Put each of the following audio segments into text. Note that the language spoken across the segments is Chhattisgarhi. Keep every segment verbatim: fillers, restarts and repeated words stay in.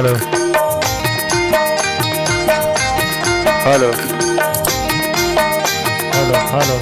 Hello, hello, hello.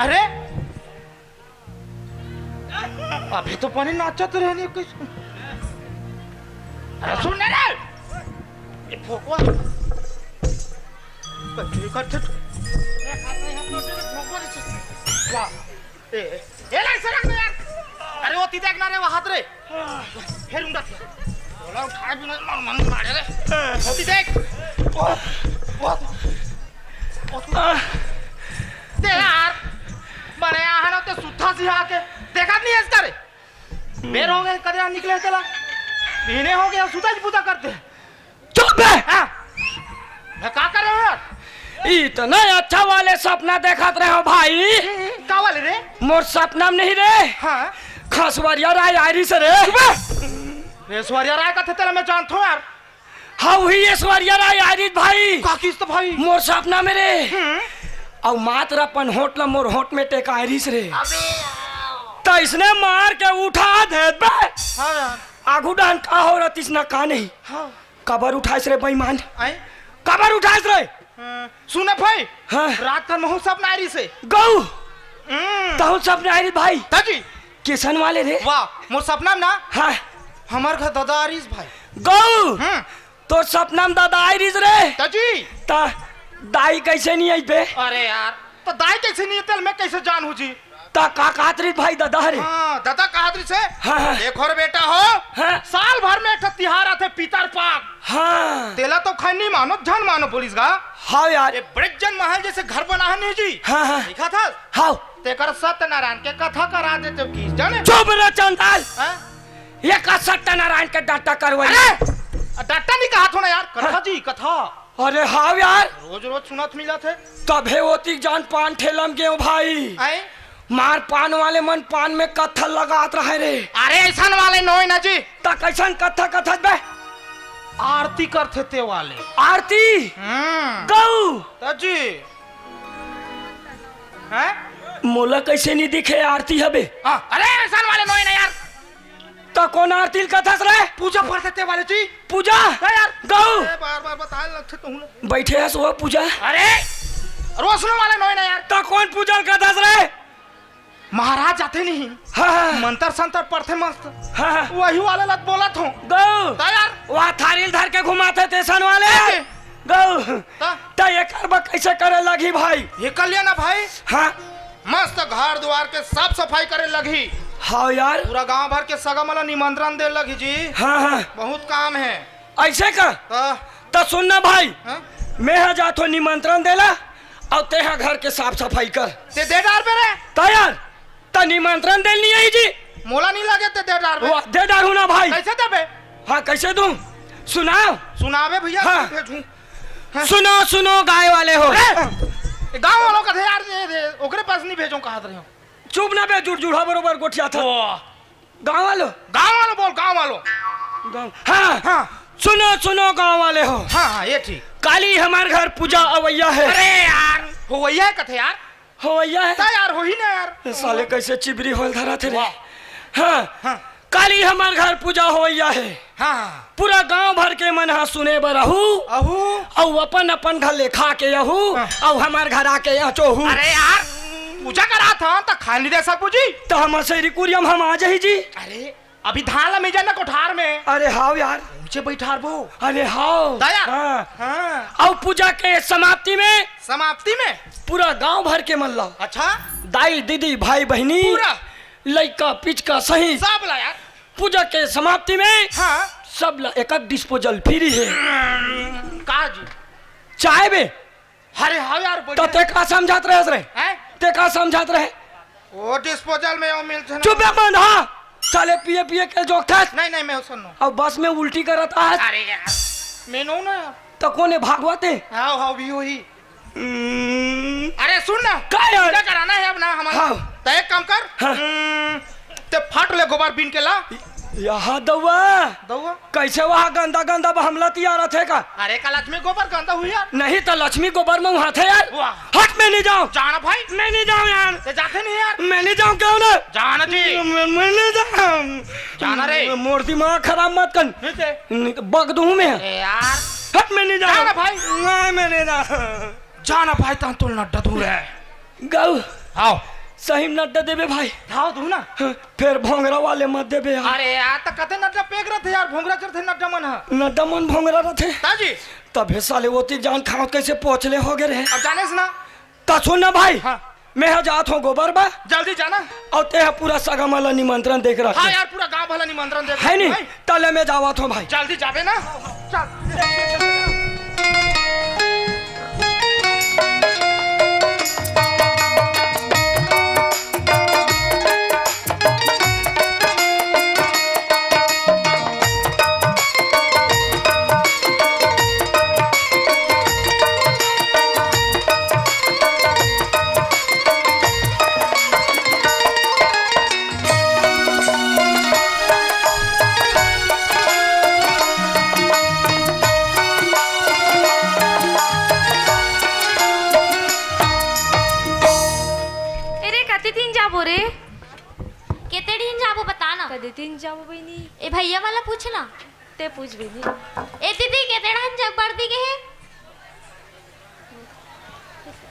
अरे, अभी तो पानी नाचत रहे नहीं कुछ। अरे सुन ना रे, ये भोकवा। कथी करथे तू? ए, खाता है, हम लोग से भोकवा नहीं छू। वाह। ए, ए, ए, ला, इसे रख दे यार। अरे, वो ती देख ना रे, वो हाथ रे। फेर उंडा। बोला, उठाए बिना मन, मन मारे रे। वो ती देख। वो, वो, वो ती। दे यार। मने यहाँ ना तो सुत्था सी आके। देखा नहीं है इसका रे? बेर हो गए, कदे निकले चला। महीने हो गया, सुता जी पूजा करते हैं। चुप बे! हाँ। मैं का कर रहे हो यार? इतना अच्छा वाले सपना देखत रहे हो भाई। हम्म, का वाले रे? मोर सपना में नहीं रे। हाँ। खसवरिया राय आइरिस रे। चुप बे! ऐश्वर्या राय का थे तेरा मैं जानता हूँ यार। हाँ, वही ऐश्वर्या राय आइरिस भाई। का किस तो भाई? मोर सपना में रे। हम्म। अउ मात्र अपन होंठ ला मोर होंठ में टेकाइरिस रे। अबे। त इसने मार के उठा देत बे। हाँ यार। आगू डाहन का हो रहा तिसना का नहीं। हाँ। काबर उठाइस रे बेईमान? आए? काबर उठाइस रे? हाँ, सुन भाई। हाँ। रात कर महू सपना आइरिस हे। गऊ। हम्म। तहू सपना आइरिस भाई? ताजी। किसन वाले रे? वाह, मोर सपना में ना? हाँ। हमर घर दादा आइरिस भाई। गऊ। हम्म। तोर सपना में दादा आइरिस रे? ताजी। ता दाई कैसे नहीं आई बे? अरे यार, तो दाई कैसे नहीं आई तेला मैं कैसे जानहूँ जी? ता का कहत रहिस भाई दादा रे? हाँ, दादा कहत रहिस हे, हाँ, हाँ। देखो रे बेटा हो, हाँ। साल भर में एक ठो तिहार आथे पितर पाक। हाँ। तेला तो खैनी मानो, झन मानो बोलिस गा। हाँ यार। ये बड़े जन महल जैसे घर बना है नहीं जी? हाँ, हाँ। देखा था? हाँ। तेकर सत्यनारायण के कथा करा देते हो किस जाने? चुप रे चंदाल। हाँ? ये का सत्यनारायण के डंटा करवाई? अरे! डंटा नहीं कहा थो ना यार, कथा हाँ। जी, कथा। अरे हाँ यार। रोज रोज सुनत मिलत हे। तभे ओतिक जान पान ठेला में गेंव भाई। आए? मार पान वाले मन पान में कत्थल लगात रहे रे। अरे ऐसन वाले नोय ना जी। त कैसन कत्था कथत बे? आरती करथे ते वाले। आरती? हम्म। गऊ। त जी। हैं? मोला कैसे नहीं दिखे आरती हबे? हाँ, अरे ऐसन वाले नोय ना यार। त कोन आरती ल कथस रे? पूजा परथे ते वाले जी। पूजा? हाँ यार। गऊ। अरे बार बार बताए लगथे तुहूँ। बैठे हस वो पूजा? अरे, रोसनो वाले नोय ना यार। त कोन पूजा ल कथस रे? महाराज जाथे नहीं। हाँ, हाँ। मंतर संतर पढ़थे मस्त। हाँ, हाँ। वही वाले ला बोलत हों। गऊ। त यार। वहाँ थारी ल धर के घुमाथे तेसन वाले। अरे। गऊ। त? त एकर बर कैसे करे लगही भाई? ये कर लिया ना भाई। हाँ। मस्त घर दुआर के साफ सफाई करे लगही। हाँ यार। पूरा गांव भर के सगा मन ला निमंत्रण दे लगही जी। हाँ, हाँ। बहुत काम है। ऐसे का? त? त सुन ना भाई, हाँ? मैं हा जाथो निमंत्रण देला, अउ तेहा घर के साफ सफाई कर। ते दे डार बे रे। त यार, त निमंत्रण देल नहीं आई जी। मोला नहीं लगे ते दे डार बे। वाह, दे डार हूँ ना भाई। कैसे देबे? हाँ, कैसे दूँ? सुनाओ। सुनावे भैया, हाँ। भेजूँ। हाँ। सुनो, सुनो गाय वाले हो। ए, ए, गाँव वालों का थे यार, ये, ये, ओकरे पास नहीं भेजो, कहा रहे हो। चुप ना बे, जुड़ जुड़ा बरोबर गोठिया था। ओ। गाँव वालों। गाँव वालों बोल, गाँव वालों। गाँव, हाँ। हाँ। सुनो, सुनो गाँव वाले हो। हाँ, हाँ, ये ठीक। काली हमार घर पूजा अवैया है। अरे यार, होवैया है कथे यार। होवैया है। ता यार, होही ना यार। ये साले कैसे चिबरी होल धरा थे रे। वाह। हाँ। हाँ। काली हमार घर पूजा होवैया है। हाँ। पूरा गांव भर के मन हा सुने बर आहू। आहू। अउ अपन अपन घर ले खा के आहू। हाँ। अउ हमार घर आके यहाँ चोहू। अरे यार, पूजा करा था त खाए नहीं दे सकबू जी। त हमर सैरी कुरियम हम आ जाही जी। अरे, अभी धान ला मिंजा ना कोठार में। अरे हाव यार। ऊंचे बैठार बो। अरे हाव। ता यार। हाँ। हाँ। अउ पूजा के समाप्ति में। समाप्ति में? पूरा गांव भर के मन ला। अच्छा। दाई, दीदी, भाई, बहिनी। पूरा। लइका, पिचका सही। सब ला यार। पूजा के समाप्ति में हाँ। सब ला एक एक डिस्पोजल फ्री हे। का जी? चाय बे। अरे हाँ यार, त बढ़िया। ते का समझात रहे रे? हैं? ते का समझात रहे? वो डिस्पोजल में वो मिलथे ना। चुप बे मंदहा। साले पिए पिए के जोकथस। नहीं, नहीं, मैं सुन लूँ। अब बस में उल्टी करत आहस। अरे यार, मैं नोहूँ ना यार। त कोन हे, भागवत हे? हाँ, हाँ, भी वही। हम्म। अरे सुन ना। का यार? पूजा कराना हे अब ना हमन। हाँ। त एक काम कर। हाँ। हम्म, ते फट ले गोबर बीन के ला। यहाँ दउआ। दउआ? कइसे वहाँ गंदा गंदा बहमला तियारत हे का? अरे का लक्ष्मी गोबर गंदा होही यार? नहीं त लक्ष्मी गोबर में उहाथे यार। वाह। हट, मैं नहीं जाऊँ। जाना भाई। मैं नहीं जाऊँ यार। ते जाथे नहीं यार। मैं नहीं जाऊँ, कहूँ ना। जाना जी। मैं, मैं नहीं जाऊँ। जाना रे। मोर दिमाग खराब मत कर। नहीं ते। नहीं त बक दूँ मैं। ए यार। हट, मैं नहीं जाऊँ। जाना भाई। नहीं, मैं नहीं जाऊँ। जाना भाई, तहन तोल नड्डा दूँ रे। गऊ। हाँ। सही में नड्डा देबे भाई। हाँ, दूँ ना। फेर भोंगरा वाले मत देबे यार। अरे यार, त कते नड्डा पेक रथे यार, भोंगरा चढ़थे नड्डा मन ह। नड्डा मन भोंगरा रथे। ताजी। तभे साले ओती जान खावत कइसे पोचले होगे रे। अब जानेस ना। त सुन ना भाई। हाँ। मैं ह जात हूँ गोबर बा। जल्दी जाना। अउ ते ह पूरा सगा मन ला निमंत्रण देके रख। हाँ यार, पूरा गाँव भला निमंत्रण दे। हे नहीं? भाई। तले मैं जावत हूँ भाई। जल्दी जाबे ना। चल। ए रे, कते दिन जाबो रे? केते दिन जाबो, बता ना। कते दिन जाबो बहिनी? ए भैया वाला पूछ ना। ते पूछ बहिनी। ए दीदी, केते दिन जग बरदी गे हे?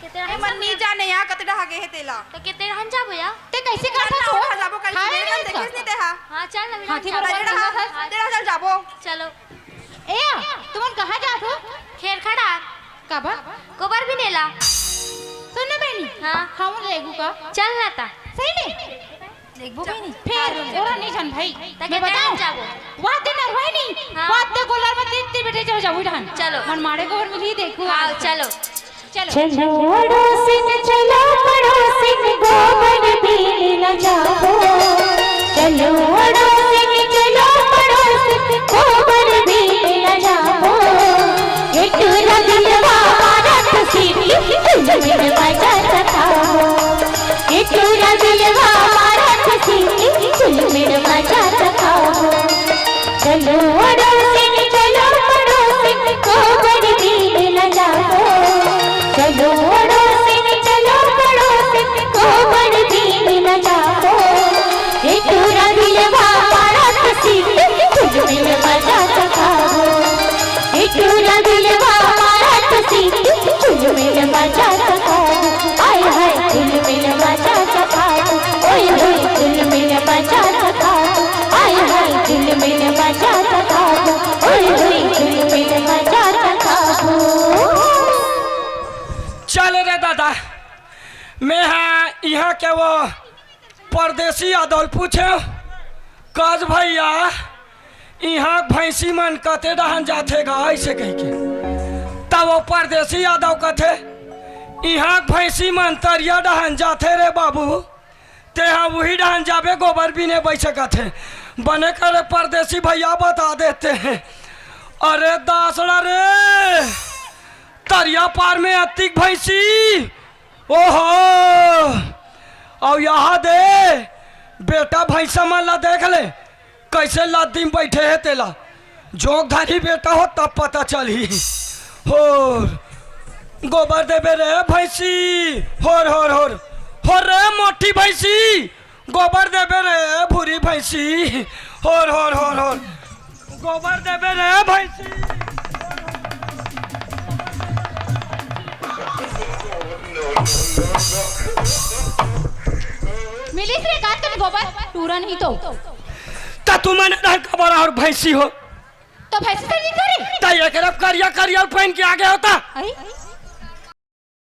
केते ए, मन नी जाने यहाँ कते डहा गे हे तेला। त केते डहन जाबो या? ते कइसे करथस हो? कहाँ जाबो, कइसे हाय, देखे नहीं देखे था। नहीं देहा। हाँ, चल, अभी हाथी हम बरोबर जाबो। नहीं था। हाँ। तेरा चल जाबो। चलो। ए, तुमन कहाँ जात हो? खेर खड़ा। काबर? गोबर बीने ला। सुन ना बहिनी। हाँ। हम लेगू का? चल ना ता। सही में? देखबो कहीं नहीं। फेर ओरा नहीं जान भाई। त मैं केते बताऊं? डहन जाबो? वहाँ ते नरवाई नहीं। हाँ। वहाँ ते गोलर में तीन तीन बेटे जो जाबो डहन। चलो। मन मारे गोबर मिली देखो। हाँ, चलो। चलो। चलो अड़ोसिन, चलो पड़ोसिन, गोबर बीने ला जाबो। चलो अड़ोसिन, चलो पड़ोसिन, गोबर बीने ला जाबो। ए टूरा दिलवा मारत सीटी, झुलमिल मजा चखाबो। ए टूरा दिलवा मारत सीटी, झुलमिल मजा चखाबो। चलो अड़ोसिन, चलो पड़ोसिन, गोबर बीने ला जाबो। चलो अड़ोसिन, चलो पड़ोसिन, गोबर बीने ला जाबो। ए टूरा दिलवा मारत सीटी, झुलमिल मजा चखाबो। ए टूरा दिलवा मारत सीटी, झुलमिल मजा चखाबो। आय हाय, झुलमिल मजा चखाबो। ओय होय, झुलमिल मजा चखाबो। आय हाय, झुलमिल मजा चखाबो। ओय होय, झुलमिल मजा चखाबो। चल रे दादा, मैं हा इहाँ के वो परदेसी यादव ल पूछेंव, "कस भैया, इहाँ के भैंसी मन कते डहन जाथे गा?" अइसे कहिके। तब वो परदेसी यादव कथे, "इहाँ के भैंसी मन तरिया डहन जाथे रे बाबू, तेहा उही डहन जाबे, गोबर बीने बइसे कथे।" बने करे परदेसी भैया बता देते हैं। अरे दासड़ा रे, तरिया पार में अतिक भैंसी, ओहो! अउ यहाँ दे, बेटा भैंसा मन ला देख ले, कइसे लद्दी म बइठे हे तेला। जोंक धरही बेटा हो, तब पता चलही। होर, गोबर देबे रे भैंसी, होर, होर, होर, होर रे मोटी भैंसी, गोबर देबे रे भूरी भैंसी, होर, होर, होर, होर। गोबर देबे रे भैंसी। मिलिस रे काट कन गोबर, टूरा नहीं तो। त तुमन डहन काबर अउ भैंसी हो? तो भैंसी से नहीं करे? त एकरा करिया करिया पहन के आगे होता। आई?